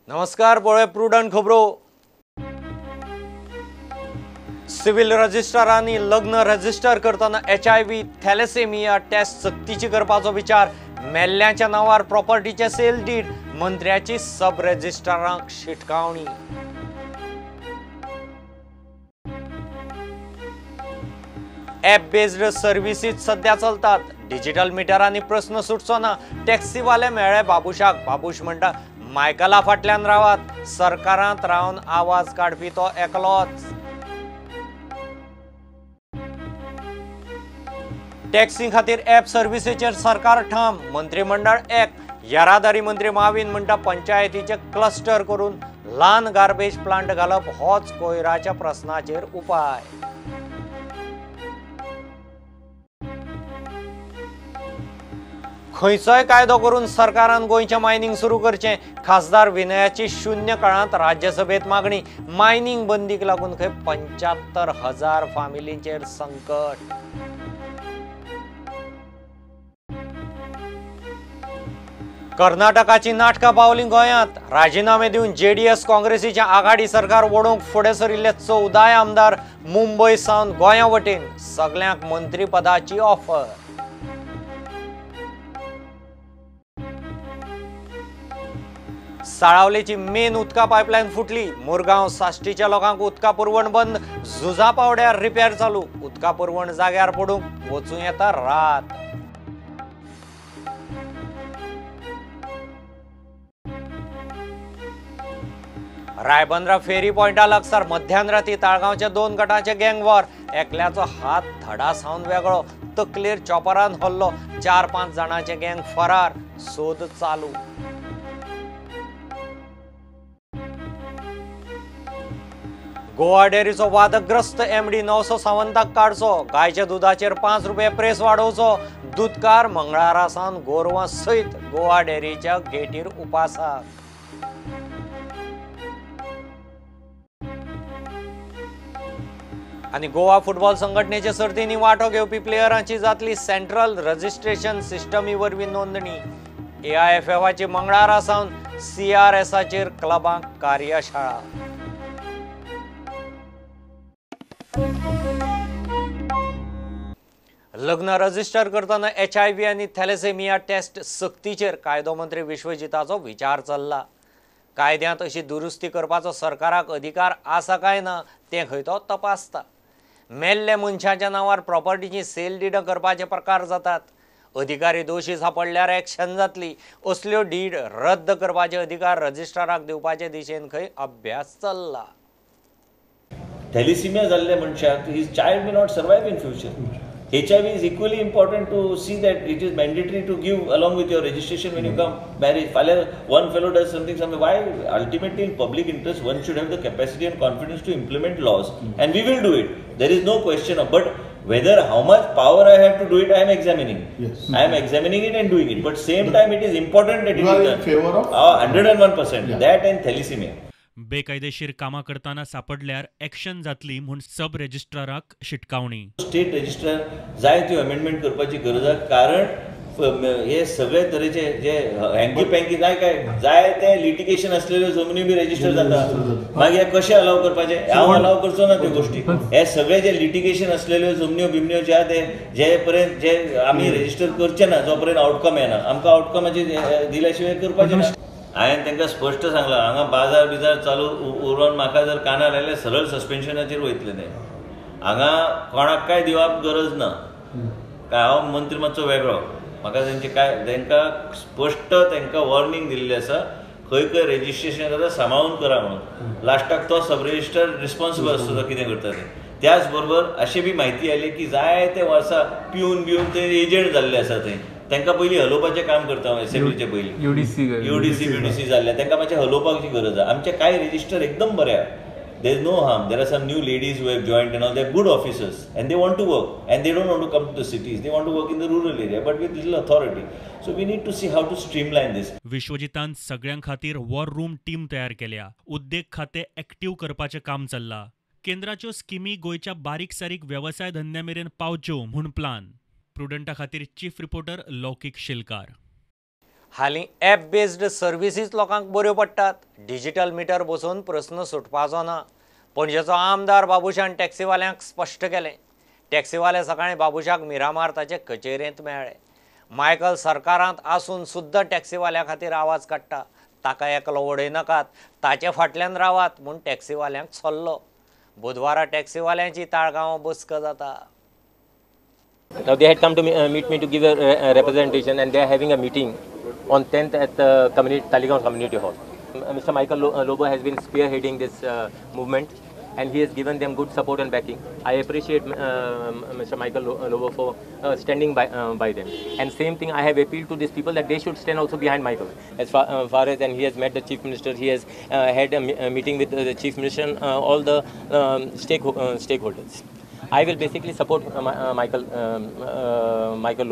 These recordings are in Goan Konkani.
नमस्कार, पळय प्रुडंट खबरो. सिव्हिल रजिस्ट्रारांनी लग्न रजिस्टर करतना HIV thalassemia taste सक्तीची करपाचो विचार. मेल्ल्याच्या नांवार प्रॉपर्टीचे सेल डीड, मंत्र्याची सब रजिस्ट्रारांक शिटकावणी. ॲप बेस्ड सर्व्हिसीस सध्या चलतात. डिजिटल मिटरांनी प्रश्न सुटचो ना. टॅक्सीवाले मेळ्ळे बाबुशाक. बाबूश म्हणटा मायकला फाटल्यान रावात, सरकारांत रावन आवाज काडपी तो एकलोच. टॅक्सी खातीर ॲप सर्व्हिसीचेर सरकार ठाम. मंत्रीमंडळ एक. येरादारी मंत्री माविन म्हणटा पंचायतीचे क्लस्टर करून ल्हान गार्बेज प्लांट घालप होच कोयराच्या प्रस्नाचेर उपाय. खंयचोय कायदो करून सरकारान गोंयचें मायनिंग सुरू करचें. खासदार विनयाची शून्य काळांत राज्यसभेत मागणी. मायनिंग बंदीक लागून खंय 75,000 फामिलींचेर संकट. कर्नाटकाची नाटकां पावलीं गोंयांत. राजिनामे दिवन जेडीएस काँग्रेसीच्या आघाडी सरकार वडोवंक फुडें सरिल्ले 14 आमदार मुंबय सावन गोंया वटेन. सगल्यांक मंत्रीपदाची ऑफर. साळावलेची मेन उदका पायपलायन फुटली. मुरगांव साश्टीच्या लोकांक उदका पुरवण बंद. झुजा पावड्यार रिपेर चालू. उदका पुरवण जाग्यार पडूंक वचूं येता रात. रायबंद्रा फेरी पॉयंटा लागसार मध्यान राती ताळगांवच्या 2 गटांचे गँग वॉर. एकल्याचो हात धडा सावन वेगळो, तकलेर चॉपरान हल्लो. 4-5 जाणांचे गँग फरार, सोद चालू. गोवा डेअरीचो वादग्रस्त एमडी 900 सावंताक काडचो. गायच्या दुदाचेर 5 रुपये प्रेस वाडोवचो. दुदकार मंगळारा सावन गोरवां सयत गोवा डेअरीच्या गेटीर उपासाक. आनी गोवा फुटबॉल संघटनेचे सर्तींनी वांटो घेवपी प्लेयरांची जातली सेंट्रल रजिस्ट्रेशन सिस्टमी वरवीं नोंदणी. AIFFाची मंगळारा सावन CRSाचेर क्लबांक कार्यशाळा. लग्न रजिस्टर करतना HIV आनी थॅलेसेमिया टेस्ट सक्तीचेर कायदो मंत्री विश्वजिताचो विचार चल्ला. कायद्यांत अशी दुरुस्ती करपाचो सरकाराक अधिकार आसा काय ना तें खंय तो तपासता. मेल्ल्या मनशाच्या नांवार प्रॉपर्टीची सेल did करपाचे प्रकार जातात. अधिकारी दोशी सापडल्यार एक्शन जातली. असल्यो did रद्द करपाचे अधिकार रजिस्ट्राराक दिवपाचे दिशेन खंय अभ्यास चल्ला. थॅलिसिमिया जाल्ल्या मनशाक his child may not survive in future. HIV is equally important to see that it is mandatory to give along with your registration when you come marriage. फाल्यां one fellow does something something. Why ultimately in public interest one should have the capacity and confidence to implement laws and we will do it. There is no question of but whether how much power I have to do it, I am examining. Yes. I am examining it and doing it. But same time it is important that it is done. In favor of 101%. Yeah. That and thalassemia. बेकायदेशीर कामां करतना सापडल्यार एक्शन जातली म्हूण सब रजिस्ट्राराक शिटकावणी. स्टेट रजिस्ट्रार जाय त्यो अमेंडमेंट करपाची गरज आसा, कारण हे सगळे तरेचे जे हँकी पँकी जाय काय जाय ते लिटिगेशन असलेल्यो जमनी बी रजिस्टर जाता. मागीर कशें अलाव करपाचें? हांव अलाव करचो ना त्यो गोश्टी. हे सगळे जे लिटिगेशन असलेल्यो जमन्यो बिमन्यो ज्या ते जे पर्यंत जे आमी रजिस्टर करचे ना जो पर्यंत आउटकम येना, आमकां आउटकमाची दिल्या शिवाय करपाचें ना. हांवें तांकां स्पश्ट सांगलां, हांगा बाजार बिजार चालू उरोन म्हाका जर कानार आयल्यार सरळ सस्पेन्शनाचेर वयतलें तें. हांगा कोणाक काय दिवप गरज ना. काय हांव मंत्री मातसो वेगळो, म्हाका तेंचे काय तांकां स्पश्ट तांकां वॉर्निंग दिल्लें आसा, खंय खंय रजिस्ट्रेशन जाता सांबाळून करा म्हणून. लास्टाक तो सब रजिस्टर रिस्पॉन्सिबल आसता तो कितें करता तें. त्याच बरोबर अशें बी म्हायती आयली की जायते वर्सां पिवन बिवन ते एजंट जाल्ले आसा, ते तांकां पयलीं हलोवपाचें काम करता हांव. एसेंब्लीचे पयलीं UDC BDC जाल्ले तांकां मातशें हलोवपाची गरज आसा. आमचे कांय रजिस्टर एकदम बरे आसा. There is no harm. There are some new ladies who have joined and all. They are good officers and they want to work and they don't want to come to the cities. They want to work in the rural area but with little authority. So we need to see how to streamline this. विश्वजितान सगळ्यां खातीर वॉर रूम टीम तयार केल्या. उद्देग खाते एक्टिव्ह करपाचें काम चल्लां. केंद्राच्यो स्किमी गोंयच्या बारीक सारीक वेवसाय धंद्या मेरेन पावच्यो म्हूण प्लान. प्रुडंटा खातीर चीफ रिपोर्टर लौकीक शिलकार. हालीं ॲप बेस्ड सर्विसीस लोकांक बऱ्यो पडटात. डिजिटल मिटर बसोवन प्रस्न सुटपाचो ना. पणजेचो आमदार बाबुशान टॅक्सीवाल्यांक स्पश्ट केलें. टॅक्सीवाले सकाळीं बाबुशाक मिरामार ताचे कचेरेंत मेळ्ळे. मायकल सरकारांत आसून सुद्दां टॅक्सीवाल्या खातीर आवाज काडटा. ताका एकलो उडयनाकात, ताचे फाटल्यान रावात म्हूण टॅक्सीवाल्यांक सल्लो. बुधवारा टॅक्सीवाल्यांची ताळगांवां बसका जाता. Now they had come to meet me to give a representation, and they are having a meeting on 10th at the Taleigao Community Hall. Mr. Michael Lobo has been spearheading this movement, and he has given them good support and backing. I appreciate Mr. Michael Lobo for standing by them. And same thing, I have appealed to these people that they should stand also behind Michael. As far as, and he has met the Chief Minister, he has had a meeting with the Chief Minister and all the stakeholders. I will basically support Michael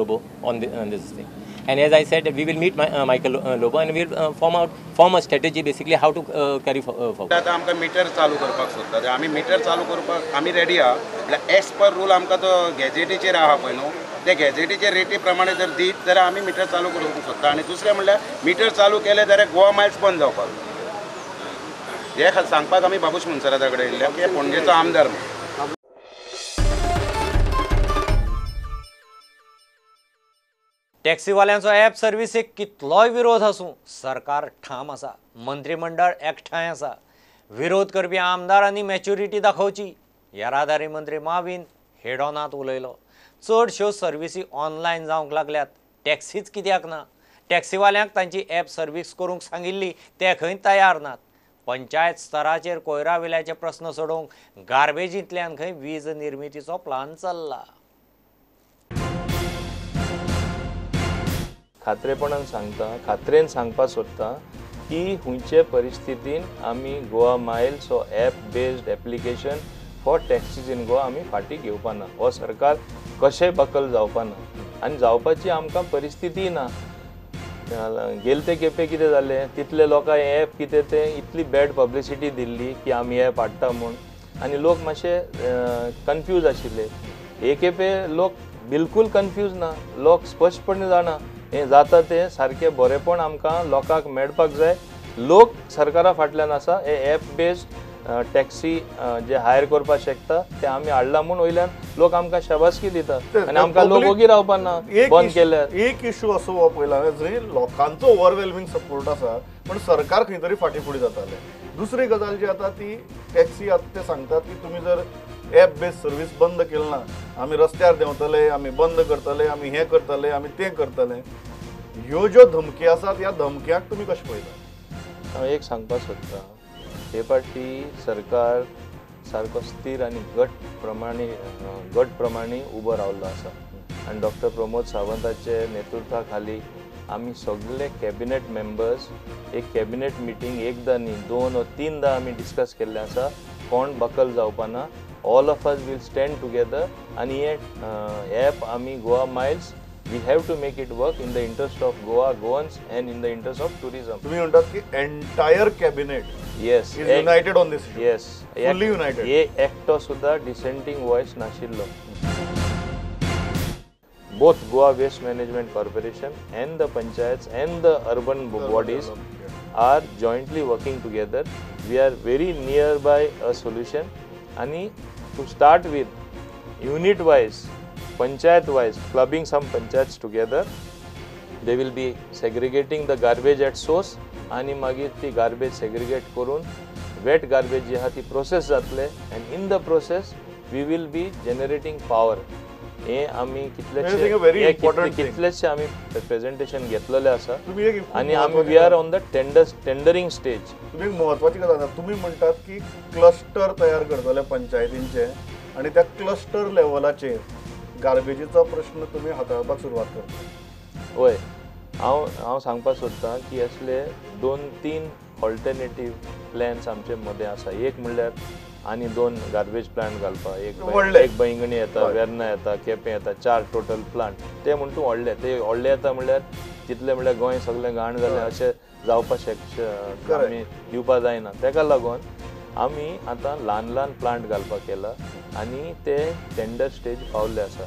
Lobo on this thing. And as I said, we will meet Michael Lobo and we will form a strategy basically how to carry forward. आतां आमकां मिटर चालू करपाक सोदतात. आमी मिटर चालू करपाक आमी रेडी आहा. म्हळ्यार एज पर रूल आमकां तो गॅजेटीचेर आहा पळय न्हू, ते गॅजेटीचे रेटी प्रमाणे जर दीत जाल्यार आमी मिटर चालू करूंक सोदता. आनी दुसरें म्हणल्यार मिटर चालू केलें जाल्यार गोवा मायल्स बंद जावपाक. हे सांगपाक आमी बाबूश मुनसराता कडेन येयल्ले की पणजेचो आमदार म्हणून. टॅक्सीवाल्यांचो ॲप सर्विसीक कितलोय विरोध आसूं सरकार ठाम आसा, मंत्रीमंडळ एकठांय आसा. विरोध करपी आमदारांनी मॅच्युरिटी दाखोवची. येरादारी मंत्री माविन हेडोनात उलयलो. चडश्यो सर्विसी ऑनलायन जावंक लागल्यात, टॅक्सीच कित्याक ना? टॅक्सीवाल्यांक तांची ॲप सर्वीस करूंक सांगिल्ली, ते खंय तयार नात. पंचायत स्तराचेर कोयरा विल्याचे प्रस्न सोडोवंक गार्बेजींतल्यान खंय वीज निर्मितीचो प्लान चल्ला. खात्रेपणान सांगता, खात्रेन सांगपाक सोदता की खंयचे परिस्थितीन आमी गोवा मायल्स हो app based application for taxis in Goa आमी फाटीं घेवपा ना. हो सरकार कशें बकल जावपा ना आनी जावपाची आमकां परिस्थिती ना. गेले ते खेपे कितें जालें, तितले लोकांक एप कितें तें इतली बॅड पब्लिसिटी दिल्ली की आमी एप हाडटा म्हूण, आनी लोक मातशे कन्फ्यूज आशिल्ले. हे खेपे लोक बिलकूल कन्फ्यूज ना, लोक स्पश्टपणे जाणा हें जाता तें सारकें बरेंपण आमकां लोकांक मेळपाक जाय. लोक सरकारा फाटल्यान आसा. हे एप बेस्ड टॅक्सी जे हायर करपाक शकता ते आमी हाडला म्हूण वयल्यान लोक आमकां शाबासकी दिता आनी आमकां लोक ओगी रावपा ना. बंद केल्यार एक इशू असो हो पळयला जंय लोकांचो ओवरवेल्मिंग सपोर्ट आसा पण सरकार खंय तरी फाटीं फुडें जातालें. दुसरी गजाल जी आतां ती टॅक्सी आतां ते सांगतात की तुमी जर एप बेस्ड सर्वीस बंद केली ना आमी रस्त्यार देंवतले, आमी बंद करतले, आमी हें करतले, आमी तें करतले. ह्यो ज्यो धमकी आसात ह्या धमक्यांक तुमी कशें पळयता? हांव एक सांगपाक सोदतां, हे फावटी सरकार सारको स्थीर आनी गट प्रमाणे उबो रावल्लो आसा आनी डॉक्टर प्रमोद सावंताचे नेतृत्वा खाली आमी सगळे कॅबिनेट मेंबर्स एक कॅबिनेट मिटींग एकदां न्ही दोन वा तीनदां आमी डिस्कस केल्लें आसा. कोण बकल जावपा ना, all of us will stand together आनी हे एप आमी Goa miles we have to make it work in the interest of Goa, Goans and in the interest of tourism. तुम्ही म्हणतात की entire cabinet yes is united on this. Yes, fully united. हे एकटो सुद्धा डिसेंटिंग वॉयस नाशिल्लो. Both Goa Waste Management Corporation and the panchayats and the urban bodies are jointly working together. We are very near by a solution. आनी to start with unit wise, panchayat wise, clubbing some panchayats together, they will be segregating the garbage at source आनी मागीर ती गार्बेज सेग्रिगेट करून वेट गार्बेज जी आहा ती प्रोसेस जातले and in the process we will be generating power. हे आमी कितलेशे आमी प्रेजेंटेशन घेतलेले आसा आनी आमी we are on the tendering stage. तुमी एक म्हत्वाची गजाल, तुमी म्हणटात की क्लस्टर तयार करतले पंचायतींचे आनी त्या क्लस्टर लेवलाचेर गार्बेजीचो प्रश्न तुमी हाताळपाक सुरवात करता. हय, हांव सांगपाक सोदतां की असले 2-3 ऑल्टरनेटीव प्लॅन्स आमचे मदें आसा. एक म्हणल्यार आनी 2 गार्बेज प्लांट घालपाक, एक बैंगणी येता, वेर्ना येता, केपें येता, 4 टोटल प्लांट. ते म्हण तूं व्हडले, ते व्हडले येता म्हणल्यार तितले म्हणल्यार गोंय सगळें घाण जालें अशें जावपाक शकता आमी दिवपाक जायना. तेका लागून आमी आतां ल्हान ल्हान प्लांट घालपाक केला आनी ते टेंडर स्टेज पावल्ले आसा.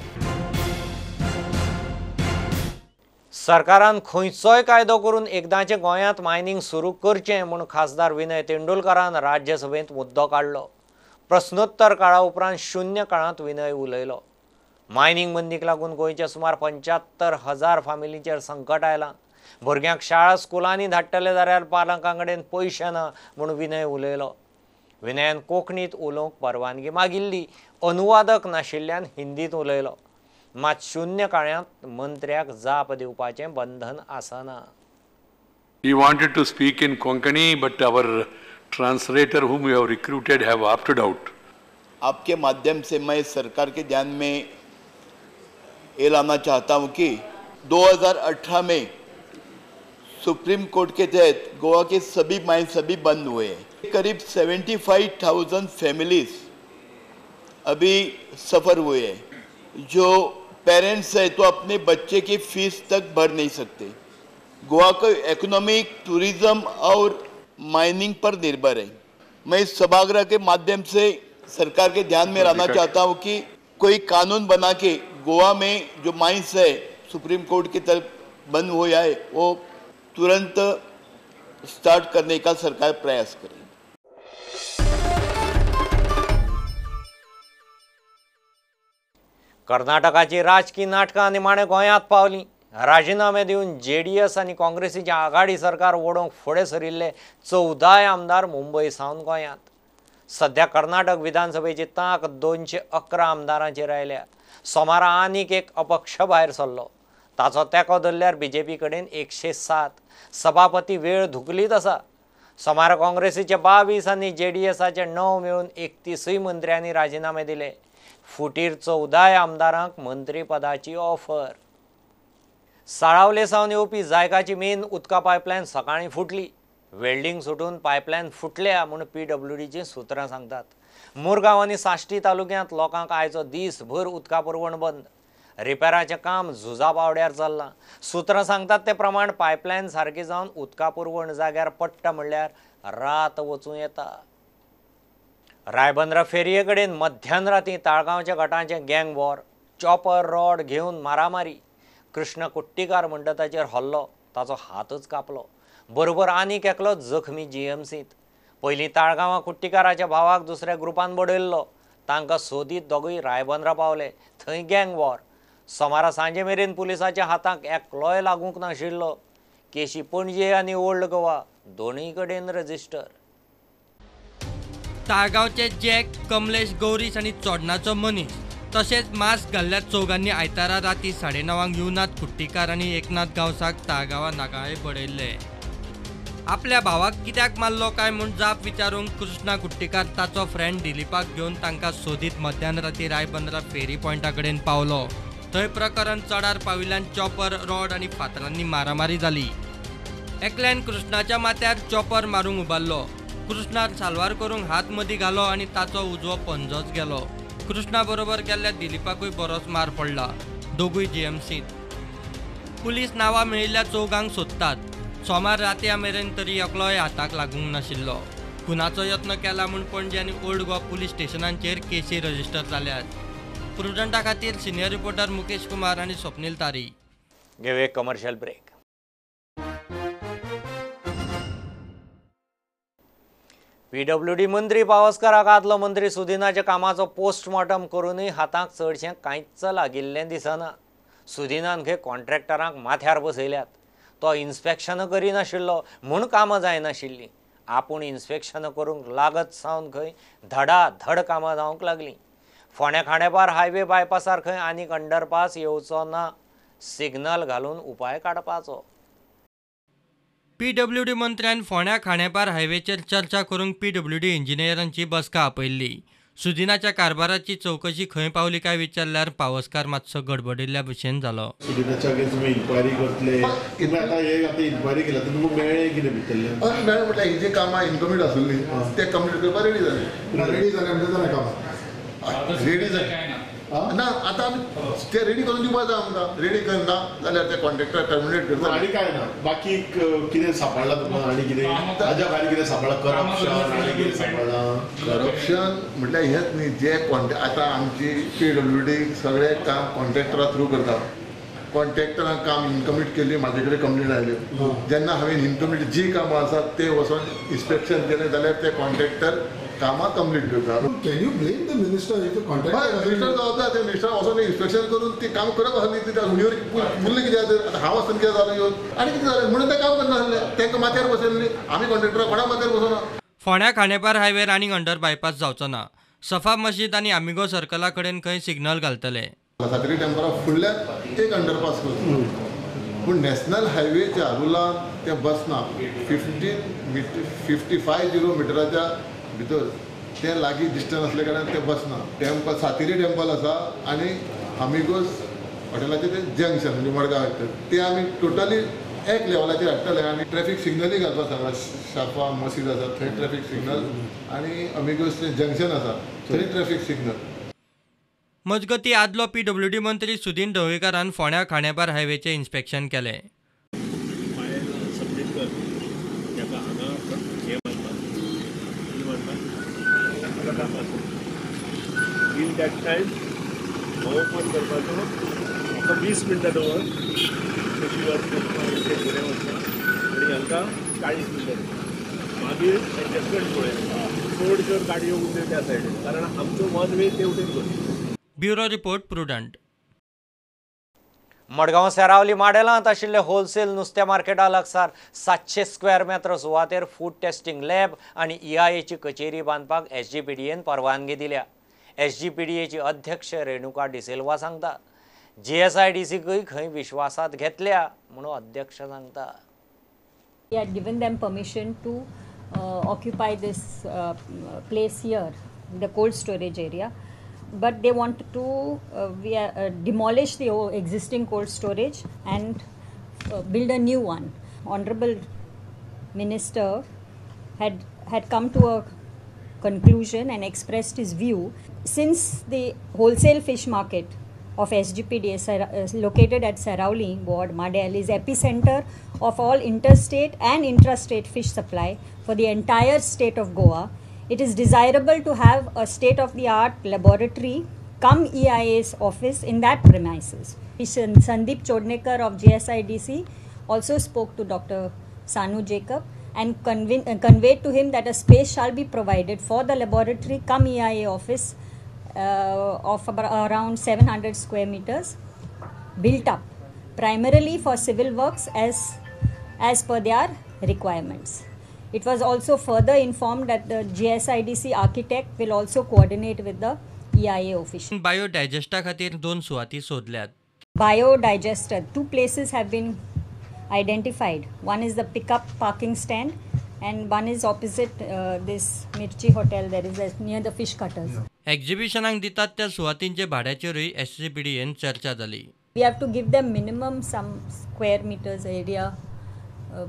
सरकारान खंयचोय कायदो करून एकदांचें गोंयांत मायनिंग सुरू करचें म्हूण खासदार विनय तेंडुलकारान राज्यसभेंत मुद्दो काडलो. प्रश्नोत्तर काळा उपरांत शून्य काळांत विनय उलयलो. मायनिंग बंदीक लागून गोंयच्या सुमार 75,000 फामिलींचेर संकट आयलां. भुरग्यांक शाळा स्कुलांनी धाडटले जाल्यार पालकां कडेन पयशे ना म्हूण विनय उलयलो. विनयान कोंकणींत उलोवंक परवानगी मागिल्ली, अनुवादक नाशिल्ल्यान हिंदींत उलयलो. मात शून्य काळांत मंत्र्याक जाप दिवपाचें बंधन आसना. He wanted to speak in Konkani, but our translator whom we have recruited have opted out. आपके माध्यम से मैं सरकार के ध्यान में ये लाना चाहता हूँ कि 2018 में सुप्रीम कोर्ट के तहत गोवा के सभी माइंस अभी बंद हुए हैं. करीब 75,000 फैमिलीज अभी सफ़र हुए हैं. जो पेरेंट्स है तो अपने बच्चे की फीस तक भर नहीं सकते. गोवा का इकोनॉमिक टूरिज़्म और माइनिंग पर निर्भर है. मैं इस सभागृह के माध्यम से सरकार के ध्यान में लाना चाहता हूँ कि कोई कानून बना के गोवा में जो माइंस है सुप्रीम कोर्ट की तरफ बंद हो जाए वो तुरंत स्टार्ट करने का सरकार प्रयास करे. कर्नाटकाची राजकी नाटकां निमाणें गोंयांत पावलीं. राजिनामे दिवन जेडीएस आनी काँग्रेसीची आघाडी सरकार ओडोवंक फुडें सरिल्ले 14 आमदार मुंबय सावन गोंयांत. सध्या कर्नाटक विधानसभेची तांक 211 आमदारांचेर आयल्या. सोमारा आनीक एक अपक्ष भायर सरलो. ताचो तेंको धरल्यार बीजेपी कडेन 107. सभापती वेळ धुकलीत आसा. सोमारा काँग्रेसीचे 22 आनी जेडीएसाचे 9 मेळून 31 मंत्र्यांनी राजिनामे दिले. फुटीर 14 आमदारांक मंत्रीपदाची ऑफर. साळावले सावन येवपी जायकाची मेन उदका पायपलायन सकाळीं फुटली. वेल्डिंग सुटून पायपलायन फुटल्या म्हूण पीडब्ल्यूडीचीं सुत्रां सांगतात. मुरगांव आनी साश्टी तालुक्यांत लोकांक आयचो दीसभर उदका पुरवण बंद. रिपेराचें काम झुजा पावड्यार चल्लां. सुत्रां सांगतात ते प्रमाण पायपलायन सारकी जावन उदका पुरवण जाग्यार पडटा म्हणल्यार रात वचूं येता. रायबंद्रा फेरये कडेन मध्यान राती ताळगांवच्या गटांचें गँग वॉर. चॉपर रॉड घेवन मारामारी. कृष्ण कुट्टीकार म्हणटा ताचेर हल्लो, ताचो हातच कापलो. बरोबर आनीक एकलो जखमी जीएमसींत. पयलीं ताळगांवां कुट्टीकाराच्या भावाक दुसऱ्या ग्रुपान बडयल्लो. तांकां सोदीत दोगूय रायबंद्रा पावले. थंय गँग वॉर. सोमारा सांजे मेरेन पुलिसाच्या हाताक एकलोय लागूंक नाशिल्लो. केशी पणजे आनी ओल्ड गोवा दोनूय कडेन रजिस्टर. ताळगांवचे जॅक, कमलेश, गौरीश आनी चोडणाचो मनीस तशेंच मास्क घाल्ल्या चौगांनी आयतारा राती 9:30 युवनाथ कुट्टीकार आनी एकनाथ गांवसाक ताळगांवां नागाळे बडयल्ले. आपल्या भावाक कित्याक मारलो काय म्हूण जाप विचारूंक कृष्णा कुट्टीकार ताचो फ्रेंड दिलीपाक घेवन तांकां सोदीत मध्यान राती रायबंद्रा फेरी पॉयंटा कडेन पावलो. थंय प्रकरण चडार पाविल्ल्यान चॉपर, रॉड आनी फातरांनी मारामारी जाली. एकल्यान कृष्णाच्या माथ्यार चॉपर मारूंक उबारलो. कृष्णार साल्वार करूंक हात मदीं घालो आनी ताचो उजवो पंजोच गेलो. कृष्णा बरोबर गेल्ल्या दिलीपाकूय बरोच मार पडला. दोगूय जीएमसींत. पुलीस नांवां मेळिल्ल्या चौगांक सोदतात. सोमार रातया मेरेन तरी एकलोय हाताक लागूंक नाशिल्लो. खुनाचो यत्न केला म्हूण पणजे आनी ओल्ड गोवा पुलीस स्टेशनांचेर केसी रजिस्टर जाल्यात. प्रुडंटा खातीर सिनियर रिपोर्टर मुकेश कुमार आनी स्वप्नील तारी. घेवया कमर्शियल ब्रेक. पीडब्ल्यूडी मंत्री पावसकाराक आदलो मंत्री सुदिनाच्या कामाचो पोस्टमॉर्टम करूनय हाताक चडशें कांयच लागिल्लें दिसना. सुदिनान खंय कॉन्ट्रॅक्टरांक माथ्यार बसयल्यात. तो इन्स्पेक्शन करिनाशिल्लो म्हूण कामां जायनाशिल्लीं. आपूण इन्स्पेक्शन करूंक लागत सावन खंय धडाधड कामां जावंक लागलीं. फोंड्या खांडेपार हायवे बायपासार खंय आनीक अंडरपास येवचो ना. सिग्नल घालून उपाय काडपाचो. पीडब्ल्यूडी मंत्र्यान फोंड्या खांडेपार हायवेचेर चर्चा करूंक पीडब्ल्यूडी इंजिनियरांची बसका आपयल्ली. सुदिनाच्या कारभाराची चवकशी खंय पावली काय विचारल्यार पावसकार मातसो गडबडिल्ल्या भशेन जालो. सुदिनाच्या अगेन्स्ट तुमी इन्क्वायरी करतले, तुमी आतां हे आतां इन्क्वायरी केल्या तर तुमकां मेळ्ळें कितें भितरलें? मेळ्ळें म्हटल्यार ही जी कामां इनकम्प्लीट आसली ते कंप्लीट करपाक रेडी जाले. रेडी जाले म्हणजे जालें कामां रेडी जालें ना. आतां आमी ते रेडी करून दिवपा जाय आमकां. रेडी करना जाल्यार ते कॉन्ट्रॅक्टर टर्मिनेट करता. आनी काय ना बाकी कितें सांपडलां तुमकां? आनी कितें ताज्या भायर कितें सांपडलां? करप्शन आनी कितें सांपडलां? करप्शन म्हटल्यार हेंच न्ही, जे आतां आमची पीडब्ल्यूडी सगळें काम कॉन्ट्रॅक्टरा थ्रू करता. कॉन्ट्रॅक्टरान काम इनकम्प्लीट केल्ली म्हाजे कडेन कंप्लेन आयल्यो. जेन्ना हांवें इनकम्प्लीट जी कामां आसात ते वचोन इन्स्पेक्शन केलें जाल्यार ते कॉन्ट्रॅक्टर कामां कंप्लीट करता. Can you blame the minister if contractor? Minister जबाबदार, ते मिनिस्टर वचोन इन्स्पेक्शन करून ती काम करप आसली ती उणीवर उरलें कितें आतां हांव आसतना कितें जालें येवन आनी कितें जालें म्हणून तें काम करनासलें. तांकां माथ्यार बसयल्ली, आमी कॉन्ट्रॅक्टराक कोणा माथ्यार बसोना. फोंड्या खांडेपार हायवेर आनीक अंडर बायपास जावचो ना. सफा मस्जिद आनी आमिगो सर्कला कडेन खंय सिग्नल घालतले. सातेरी टेंपला फुडल्यान एक अंडरपास करता, पूण नॅशनल हायवेच्या रुलान तें बसना. 55 मिटराच्या भितर तें लागीं डिस्टन्स आसल्या कारणान तें बसना. टेंपल सातेरी टेंपल आसा आनी आमिगोस हॉटेलाचें तें जंक्शन म्हणजे मडगांव वयता तें आमी टोटली एक लेवलाचेर हाडटले आनी ट्रॅफीक सिग्नलूय घालपाक सांगला. शाफा मशीद आसा थंय ट्रॅफीक सिग्नल आनी अमिगोसचें जंक्शन आसा थंय ट्रॅफीक सिग्नल. मजगतीं आदलो पीडब्ल्यूडी मंत्री सुदिन ढवळीकारान फोंड्या खांडेपार हायवेचें इन्स्पेक्शन केलें. इन that time open करपाचो म्हाका 20 मिनटां दवर कशी फुडें वचना आनी हांकां 40 मिनटां मागीर एडजस्टमेंट पळय चड जर गाडयो उरल्यो त्या सायडीन, कारण आमचो वन वे ते वटेन करता. Bureau report, Prudent. Madgaon Seraulim माडेलांत आशिल्ले होलसेल नुस्त्या मार्केटा लागसार 700 स्क्वेअर मेत्र सुवातेर फूड टेस्टिंग लॅब आनी ईआयएची कचेरी बांदपाक एसजीपीडीएन परवानगी दिल्या. एसजीपीडीएची अध्यक्ष रेणुका डिसिल्वा सांगता जीएसआयडीसीकय खंय विश्वासात घेतल्या म्हणून अध्यक्ष सांगता. We had given them permission to occupy this place here, the cold storage area. But they want to demolish the existing cold storage and build a new one. Honorable Minister had come to a conclusion and expressed his view. Since the wholesale fish market of SGPDA located at Seraulim Ward, Madel, is epicenter of all interstate and intrastate fish supply for the entire state of Goa, it is desirable to have a state-of-the-art laboratory cum EIA's office in that premises. Sandeep Chodnekar of GSIDC also spoke to Dr. Sanu Jacob and conveyed to him that a space shall be provided for the laboratory cum EIA office of around 700 square meters, built up primarily for civil works as per their requirements. It was also further informed that the GSIDC architect will also coordinate with the EIA official. Biodigester खातीर 2 सुवाती सोदल्यात. Biodigester, 2 places have been identified. One is the pickup parking stand and one is opposite this Mirchi Hotel, there is near the fish cutters. एक्झिबिशनाक दितात त्या सुवातींचे भाड्याचेरूय एसजीपीडीएन चर्चा जाली. We have to give them minimum some square meters area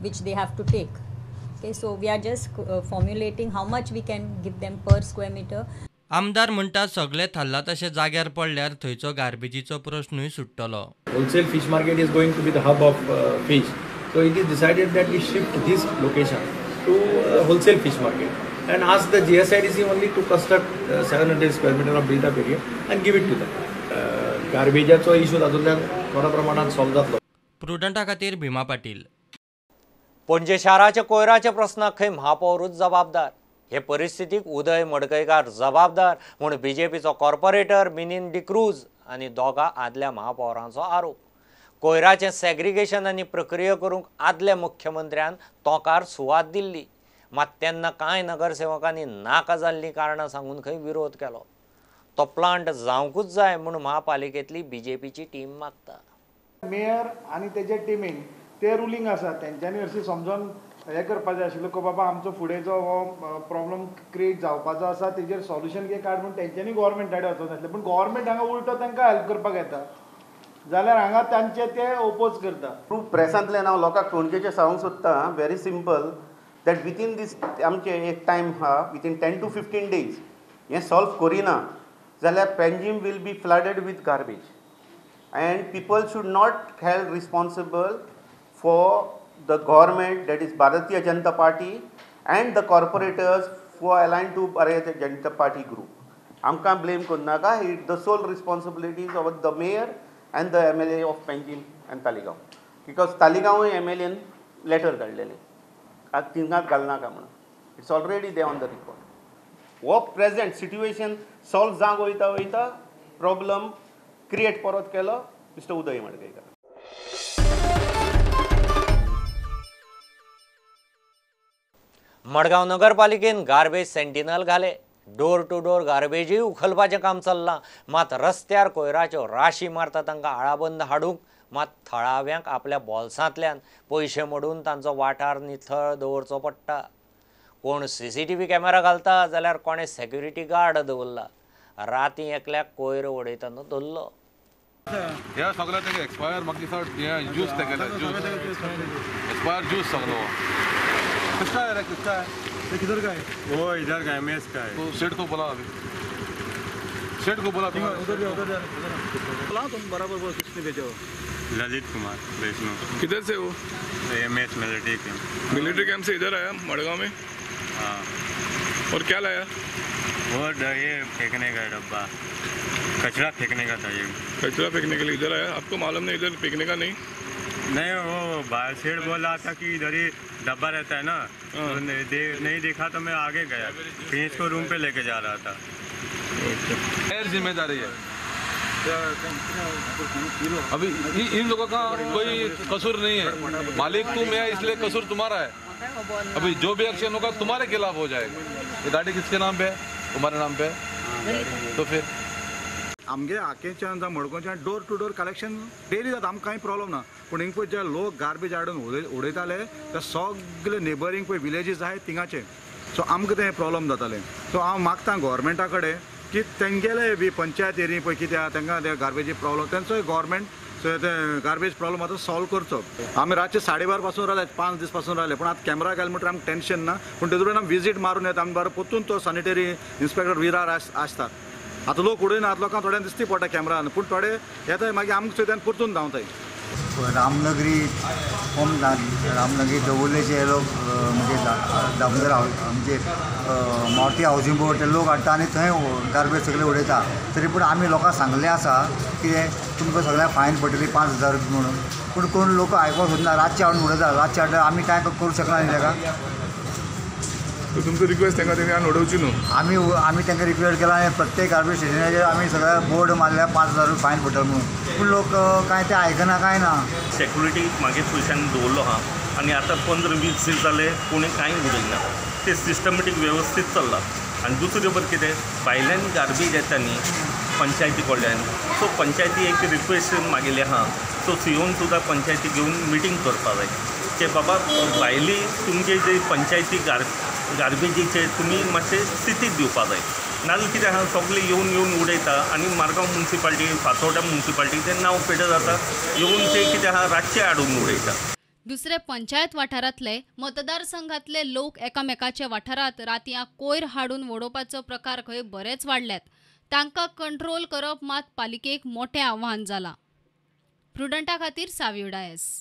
which they have to take. Okay, so we are just formulating how much we can give them per square meter. आमदार म्हणटा सगळे थारला तशें जाग्यार पडल्यार थंयचो गार्बेजीचो प्रश्नूय सुट्टलो. Wholesale fish market is going to be the hub of fish, so it is decided that we shift this location to wholesale fish market and ask the GSIDC only to construct 700 square meter of built up area and give it to them. गार्बेजाचो issue तातूंतल्यान थोड्या प्रमाणात सॉल्व जातलो. प्रुडंटा खातीर भीमा पाटील. पणजे शाराच्या कोयराच्या प्रश्नाक खंय महापौरूच जबाबदार. हे परिस्थितीक उदय मडकयकार जबाबदार म्हूण बीजेपीचो कॉर्पोरेटर मिनीन डिक्रूज आनी दोगा आदल्या महापौरांचो आरोप. कोयराचें सेग्रिगेशन आनी प्रक्रिया करूंक आदल्या मुख्यमंत्र्यान तोंकार सुवात दिल्ली, मात तेन्ना कांय नगरसेवकांनी नाका जाल्लीं कारणां सांगून खंय विरोध केलो. तो प्लांट जावंकूच जाय म्हूण महापालिकेंतली बीजेपीची टीम मागता. मेयर आनी तेजे टिमीन ते रुलींग आसा तेंच्यांनी हरशीं समजून हें करपाचें आशिल्लें की बाबा आमचो फुडें जो हो प्रॉब्लम क्रिएट जावपाचो आसा तेजेर सॉल्युशन कितें काड म्हूण तेंच्यांनी गोवोरमेंटा कडेन वचूंक नासलें. पूण गोवोरमेंट हांगा उल्टो तांकां हेल्प करपाक येता जाल्यार हांगा तांचे ते ओपोज करता. प्रेसांतल्यान हांव लोकांक पणजेचें सांगूंक सोदतां, very simple, that within this आमचें एक टायम आहा, विथीन 10 to 15 days हें सॉल्व करिना जाल्यार Panjim will be flooded with garbage and people should not held responsible for the government, that is Bharatiya Janata Party and the corporators who are aligned to Bharatiya Janata Party group. आमकां blame करनाका, it the sole responsibilities of the mayor and the MLA of Panjim. आनी तालिगांव, because तालिगांवूय एम.एल.एन लेटर काडलेलें आतां थिंगाच घालनाका म्हणून. It's already they on the record. हो प्रेजेंट सिट्युएशन सॉल्व जावंक वयता वयता प्रॉब्लम क्रिएट परत केलो मिस्टर उदय मडकयकार. मडगांव नगरपालिकेन गार्बेज सेंटिनल घाले. डोर टू डोर गार्बेजूय उखलपाचें काम चल्लां, मात रस्त्यार कोयराच्यो राशी मारता तांकां आळाबंद हाडूंक मात थळाव्यांक आपल्या बोल्सांतल्यान पयशे मोडून तांचो वाठार नितळ दवरचो पडटा. कोण CCTV camera घालता जाल्यार कोणें सेक्युरिटी गार्ड दवरला. राती एकल्याक कोयर उडयतना धरलो. ह्या सगळ्या तेगे एक्सपायर म्हाका दिसता हें ज्यूस तेगेले ज्यूस एक्सपायर ज्यूस सगलो. किसका है रे, किसका है? ये किधर का है? वो इधर का एमएस का है. तो सेठ को बोला, अभी सेठ को बोला. उधर जा, उधर जा, बोला तुम बराबर बोल. किसने भेजा हो? ललित कुमार वैष्णव. किधर से हो? MS military camp. Military camp से इधर आया मडगांव में? हाँ. और क्या लाया? वो ये फेंकने का डब्बा, कचरा फेंकने का था ये. कचरा फेंकने के लिए इधर आया? आपको मालूम नहीं इधर फेंकने का? नहीं नहीं, वो बाहर सेठ बोल रहा था कि इधर ही डब्बा रहता है ना, तो नहीं देखा तो मैं आगे गया, फिर इसको रूम पे लेके जा रहा था। गैर जिम्मेदारी है। अभी इन लोगों का कोई कसूर नहीं है, मालिक तुम है इसलिए कसूर तुम्हारा है। अभी जो भी एक्शन होगा तुम्हारे खिलाफ हो जाएगा। ये गाड़ी किसके नाम पे है? तुम्हारे नाम पे है, तो फिर आमगे आकेच्यान जावं मडगांवच्यान door to door collection daily जाता, आमकां कांय प्रॉब्लम ना। पूण हिंग पळय जे लोक गार्बेज हाडून उडयताले ते सगळे नेबरींग पळय विलेजीस आहाय थिंगाचे, सो आमकां तें प्रॉब्लम जातालें। सो हांव मागता गोवोरमेंटा कडेन की तेंगेले बी पंचायत एरी पळय कितें तांकां ते गार्बेजी प्रॉब्लम तेंचोय गोवोरमेंट ते गार्बेज प्रॉब्लम आतां सॉल्व करचो। आमी रातचे 12:30 पासून रावले, 5 दीस पासून रावले, पूण आतां कॅमेरा घाल म्हणटकीर आमकां टेन्शन ना। पूण तेजे कडेन आमी विजीट मारून येता, आमी बरो परतून तो सॅनिटरी इन्स्पेक्टर विरार आसता। आतां लोक उडयना, आतां लोकांक थोड्यांक दिसती पडटा कॅमेरान, पूण थोडे येताय मागीर आमकां सुद्दां परतून धांवताय। रामनगरी रामनगरी दवोलेचे लोक म्हणजे दामोदर म्हणजे मारुती हावजींग बोर्ड ते लोक हाडटा आनी थंय गार्बेज सगळे उडयता। तरी पूण आमी लोकांक सांगलें आसा कितें तुमकां सगळ्यांक फायन पडटली 5000 रुपया म्हणून, पूण कोण लोक आयकोंक सोदना, रातचे हाडून उडयता। रातचे हाडल्यार आमी कांय करूंक शकना न्ही ताका। तुमचो रिक्वेस्ट तांकां तेणी हाडून उडोवची न्हू? आमी आमी तांकां रिक्वेस्ट केला आनी प्रत्येक गार्बेज स्टेशनाचेर आमी सगळ्या बोर्ड मारल्या 5000 रुपया फायन पडटलो म्हणून, पूण लोक कांय ते आयकना कांय ना। सेक्युरिटी मागीर पयशांक दवरलो आहा आनी आतां 15-20 दीस जाले कोणी कांय उडयना, ते सिस्टमॅटीक वेवस्थीत चल्लां। आनी दुसरी खबर कितें, भायल्यान गार्बेज येता न्ही पंचायती कडल्यान, सो पंचायती एक रिक्वेस्ट मागिल्ली आहा, सो सीओन सुद्दां पंचायती घेवन मिटींग करपा जाय की बाबा भायली तुमगे जे पंचायती गार्बेजीचे तुमी मातशें स्थितीक दिवपा जाय, नाजाल्यार कितें आहा सगळे येवन येवन उडयता आनी मारगांव मुन्सिपाल्टी फातोर्डा मुन्सिपाल्टी तें नांव पेटत जाता, येवन ते कितें आहा रातचें हाडून उडयता। दुसरे पंचायत वाठारांतले मतदारसंघातले लोक एकामेकाच्या वाठारांत रातयां कोयर हाडून वडोवपाचो प्रकार खंय बरेच वाडल्यात। तांकां कंट्रोल करप मात पालिकेक मोठें आव्हान जालां। प्रुडंटा खातीर सावियो डायस।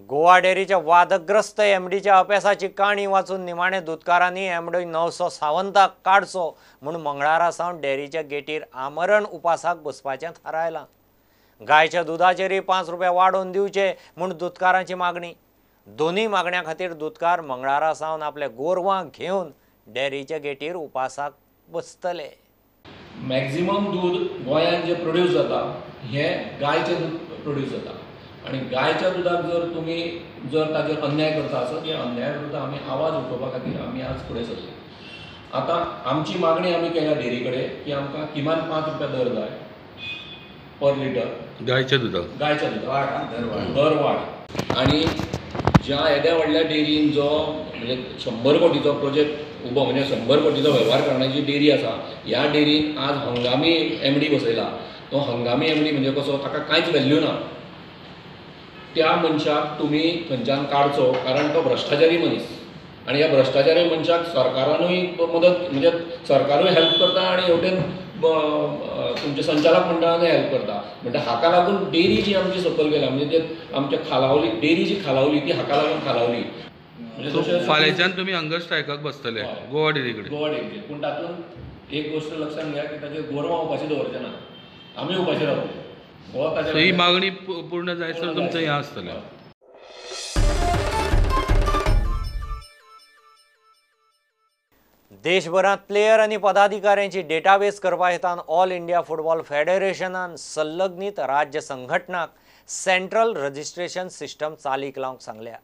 गोवा डेअरीच्या वादग्रस्त एमडीच्या अपेसाची काणी वाचून निमाणे दुदकारांनी एमडी 900 सावंताक काडचो म्हूण मंगळारा सावन डेअरीच्या गेटीर आमरण उपासाक बसपाचें थारायलां। गायच्या दुदाचेरय 5 रुपया वाडोवन दिवचे म्हूण दुदकारांची मागणी। दोनूय मागण्यां खातीर दुदकार मंगळारा सावन आपल्या गोरवांक घेवन डेअरीच्या गेटीर उपासाक बसतले। मॅक्झिमम दूध गोंयांत जें प्रोड्यूस जाता हें गायचें दूद प्रोड्यूस जाता आनी गायच्या दुदाक जर तुमी जर ताजेर अन्याय करता आसत, ह्या अन्याया विरुद्ध आमी आवाज उठोवपा खातीर आमी आज फुडें सरले। आतां आमची मागणी आमी केल्या डेअरी कडेन की आमकां किमान 5 रुपया दर जाय पर लिटर गायच्या दुदाक, गायच्या दुदाक दर वाड। आनी ज्या येद्या व्हडल्या डेअरीन जो म्हणजे 100 कोटीचो प्रोजेक्ट उबो म्हणजे 100 कोटीचो वेव्हार करण्याची डेअरी आसा, ह्या डेअरीन आज हंगामी एमडी बसयला। तो हंगामी एमडी म्हणजे कसो, ताका कांयच व्हॅल्यू ना। त्या मनशाक तुमी थंयच्यान काडचो, कारण तो भ्रश्टाचारी मनीस आनी ह्या भ्रश्टाचारी मनशाक सरकारानूय मदत म्हणजे सरकारूय हेल्प करता आनी हेवटेन तुमच्या संचालक मंडळानूय हेल्प करता। म्हणटा हाका लागून डेअरी जी आमची सकयल गेल्या म्हणजे ते आमच्या खालावली डेअरी जी खालावली ती हाका लागून खालावली। म्हणजे फाल्यांच्यान तुमी हंगर स्ट्रायकाक बसतले गोवा डेअरी कडेन? गोवा डेअरीचेर। पूण तातूंत एक गोश्ट लक्षांत घेया की ताचेर गोरवां उपाशी दवरचे ना, आमी उपाशी रावतले। हो ही मागणी पूर्ण जायसर तुमचें हें आसतलें. देशभरांत प्लेयर आनी पदाधिकाऱ्यांची डेटाबेस करपा हेतान ऑल इंडिया फुटबॉल फेडरेशनान संलग्नीत राज्य संघटनाक सेंट्रल रजिस्ट्रेशन सिस्टम चालीक लावंक सांगल्या.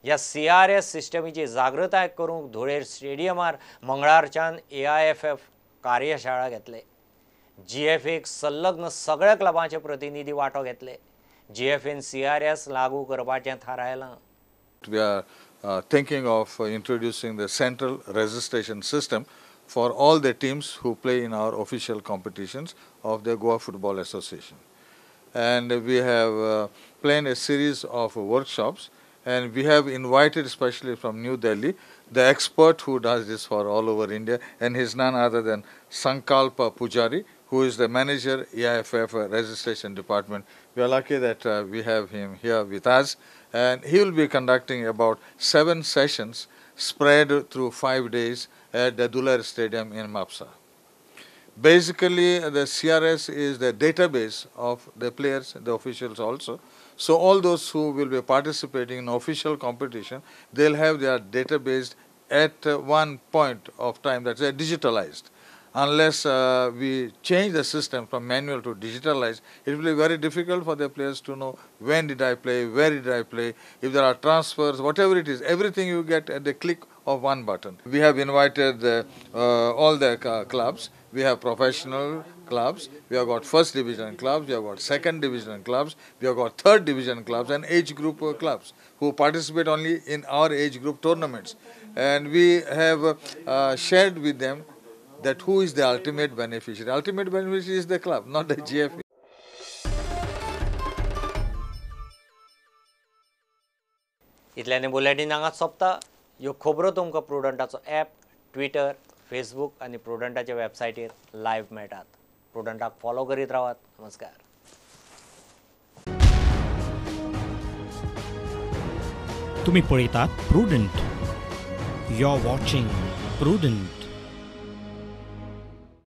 ह्या CRS सिस्टमीची जागृताय करूंक धुळेर स्टेडियमार मंगळारच्यान AIFF कार्यशाळा घेतले. GFAक संलग्न सगळ्या क्लबांचे प्रतिनिधी वांटो घेतले. GFAन CRS लागू करपाचें थारायलां. We are thinking of introducing the central registration system for all the teams who play in our official competitions of the Goa Football Association. And we have planned a series of workshops, and we have invited especially from New Delhi the expert who does this for all over India, and he's none other than Sankalpa Pujari, who is the manager AIFF registration department. We are lucky that we have him here with us, and he will be conducting about 7 sessions spread through 5 days at the Duler Stadium in Mapsa. Basically, the CRS is the database of the players, the officials also. So all those who will be participating in official competition, they'll have their database at one point of time, that's digitalized. Unless we change the system from manual to digitalized, it will be very difficult for the players to know when did I play, where did I play, if there are transfers, whatever it is, everything you get at the click of one button. We have invited all the clubs. We have professional clubs, we have got first division clubs, we have got second division clubs, we have got third division clubs and age group clubs who participate only in our age group tournaments. And we have shared with them that who is the ultimate beneficiary. Ultimate beneficiary is the club, not the GFA. इतल्याने बुलेटिन हांगाच सोंपता. ह्यो खबरो तुमकां प्रुडंटाचो ॲप, ट्विटर, फेसबूक आनी प्रुडंटाच्या वेबसायटीर लायव्ह मेळटात. प्रुडंटाक फॉलो करीत रावात. नमस्कार. तुम्ही पळयतात Prudent. You are watching Prudent.